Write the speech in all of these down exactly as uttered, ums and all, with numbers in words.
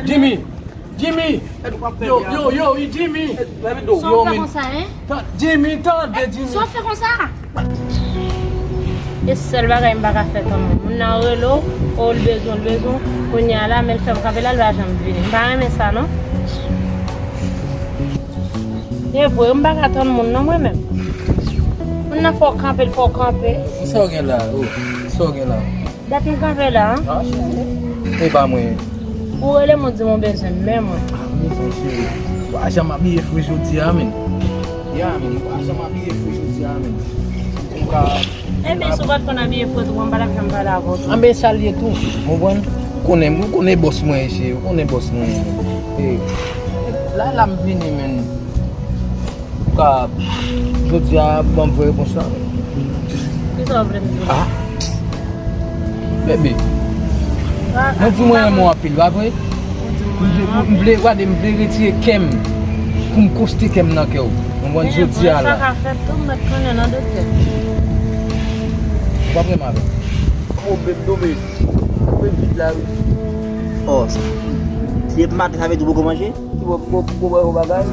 Jimmy! Jimmy! Yo, yo, yo, Jimmy! Sa w fè konsa, en? Jimmy, tande, Jimmy! Sa w fè konsa? E sèl bagay m pa ka fè tann moun. Moun nan rele w, o, l bezwen, l bezwen. Kounye a la, men l fè m kanpe la, l pa janm vini. M pa renmen sa, non. E vre, m pa ka tann moun, non, mwen menm. Moun nan fè w kanpe, l fè w kanpe. Sa w gen la? O, sa w gen la? Dat m kanpe la, an. E pa mwen. Ou rele m, ou di m ou bezwen m, men mwen. A, mezon cheri. Ou pa janm abiye fre jodi a, men. Ya, men, ou pa janm abiye fre jodi a, men. Ou ka Ebyen, si w pa t konn abiye fre tou, mwen m pa t ap janm pale avè w tou. Anben, sa l ye tou, ou konprann? Ou konnen, ou konnen bòs mwen ye, cheri, ou konnen bòs mwen ye. E, la, la m vini, men. Ou ka, jodi a, ban m vrè repons la. Kisa w vle m di w? A. Baby. Mwen di w mwen renmen w anpil, pa vre? M vle, m vle, gade, m vle retire kè m pou m konstwi kè m nan kè w. Ou konprann? Jodi a la. Sa ka fèt tou, m mèt konnen nan doktè. Ou p ap renmen avè m. Pwoblèm tonbe. Pwoblèm vit la, wi. O, sa. Depi maten, sa vle di w poko manje? Ti bò, bò, bò, bò, bagay.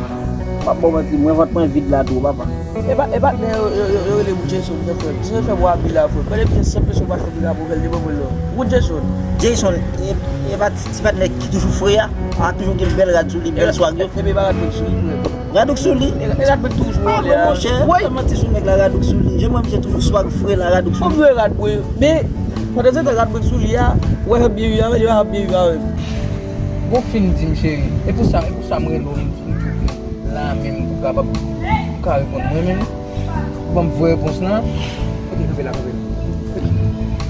M ap ba w manti, mwen vant mwen vid la tou, papa. E pa, e patnè yo, yo, yo, yo rele Wood Jason, frè m. Jason fè bwa vid la, frè m. Pale byen, san peso pa chòt li ka pran, fè l devan mwen lò. Wood Jason. Jason, e, e pa ti, ti patnè ki toujou fre a? A, toujou gen bèl rad sou li, bèl swag yo. E, e, e pa rad mwen sou li, frè m. Rad ou k sou li? E, e rad mwen toujou sou li, a. Monchè, fè manti sou nèg la, rad ou k sou li. Jan mwen, misye toujou swag fre la, rad ou k sou li. Mwen vle rad mwen, men, pandan se tan rad mwen k sou li a, ou wè jan m byen viv avè l, e pa jan m byen viv avè m. Bon, fin di m, cheri. E pou sa, e pou sa m rele w, m, m, m la menm pou kapab, pou ka reponn mwen menm. Ban m vrè repons lan. Kote kanpe la, kanpe la.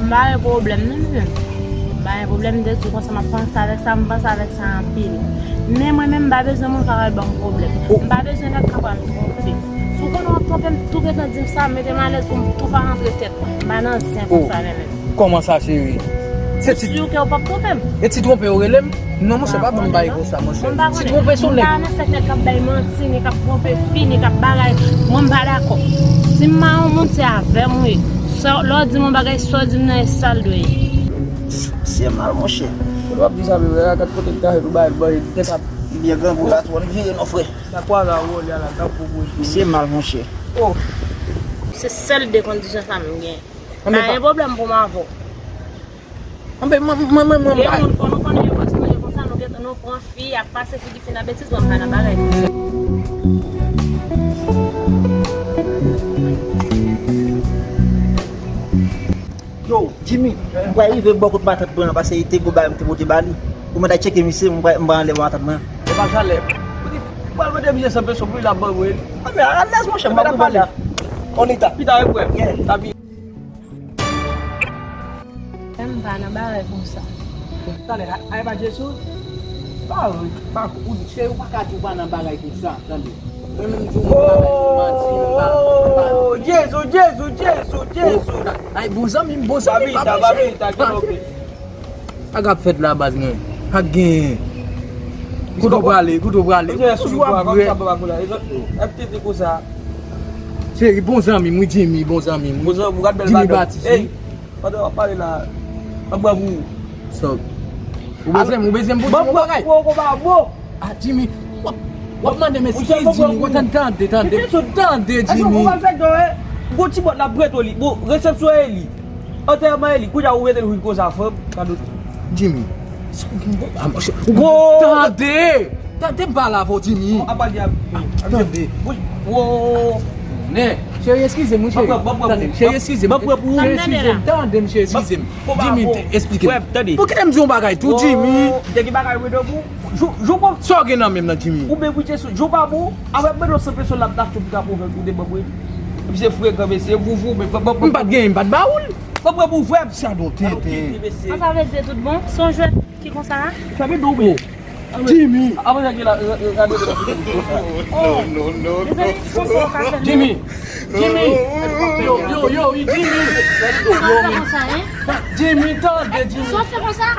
M pa gen pwoblèm, non, non. M pa gen pwoblèm, m te di w konsa, m ap panse avèk sa, m panse avèk sa anpil. Men mwen menm, m pa bezwen moun k ap al ban m pwoblèm. M pa bezwen nèg k ap al twonpe m. Si w konnen w ap twonpe m, tou gentan di m sa, mete m alèz pou m tou pa rantre tèt mwen. M pa nan zen konsa, non, non. Kòman sa, cheri? Se ti... Ou si ke w p ap twonpe m? E ti twonpe yo rele m? Non, monchè, pa ban m bagay konsa, monchè. Ti twonpe sou nèg. M pa nan sèk nèg k ap bay manti, ni k ap twonpe fi, ni k ap bagay. Mwen, m pa dakò. Si m pa yon moun, se avè m ou ye. Sa, lè w di m yon bagay, sa w di m nan, e sa l dwe ye. Se mal, monchè. Kote w ap di sa, bebe? Gad kote m ta jwenn yon bagay, bòy, tèt ap... Li byen grangou la, tou, ann vire non, frè. Sa kwa la, wòl ya la, gad pou bouj. Se mal, monchè. O. Se sèl de kondisyon sa m gen. Pa gen pwoblèm pou m avè w. Anben, mwen, mwen, mwen, mwen, mwen, gen moun, kon nou konnen yo kontinye konsa, nou gentan, nou pran fi, ap pase figi fi nan betiz, mwen pa nan bagay konsa. Yo, Jimmy, mwen rive bò kot matant mwen an, paske te gon bagay mwen te pote ba li. Ou mèt al tcheke misye, mwen pral, mwen pral anlè bò matant mwen an. E pa salè. Ou di, ou pral mande misye san peso pou li, l ap ban mwen li. Anben, alèz, monchè, mwen pral pale. On y est. Pita, repwè. Yeah. Tapi. M pa nan bagay konsa. Talè, a, a, e pa Jason? Pa, pa, ou, cheri, ou pa ka di ou pa nan bagay konsa, tande. Mwen menm di ou mwen pa bay manti, mwen pa, mwen pa. Oh, Jason, Jason, Jason, Jason. Ay, bon zanmi m, bon zanmi m, pa monchè. Papita, papita, ki oke. Sa k ap fèt la, baz mwen? Pa genyen. Kote w prale, kote w prale? Toujou ap bwè. Cheri, bon zanmi m, wi, Jimmy, bon zanmi m, wi. Jimmy Baptiste, wi. Pandan w ap pale la, m ap bwè pou ou. Sa w bezwen m, ou bezwen m pou di yon bagay? Mwen pran pou ou konpa, bro. A, Jimmy, w ap, w ap mande m eskiz, Jimmy. Tande, tande, tande, tande, Jimmy. Èske ou konprann fèk dò, wi? Gon ti bòt la preto li. Bon, resepsyon e li. Antèman e li. Kounye a ou rete l vin konsa, frè m. Gade. Jimmy. Tande! Tande m pale avè w, Jimmy. Tande. Wi. Wo. Nè. Cheri, eskize m, wi, cheri. Tande, cheri, eskize m. Cheri, eskize m. Tande m, cheri, eskize m. Jimmy, esplike m. Bon, kite m di yon bagay tou, Jimmy. Ou te gen bagay mwen nan pou ou. Jou, jou pa... Sa w gen nan men m nan, Jimmy? Ou byen bouche sou jou pa bon. Avèk mwen nan san peso l ap tache pou ka pwovèb ou te ban mwen. Misye frekan, mesye, vouvou, men ban, ban, ban. M pa t genyen, m pa t ba ou l. Ban mwen pou vrè. Sa don tenten. Sa sa vle di tout bon? Se yon jwèt ki konsa a? Sa vle di w bon. Jimmy. Avan sa ki la, gade. Oh. Mezanmi, konsa w ka fè l. Jimmy. Jimmy. Yo, yo, yo, Jimmy. Sa w fè konsa, en? Jimmy, tande, Jimmy. Sa w fè konsa?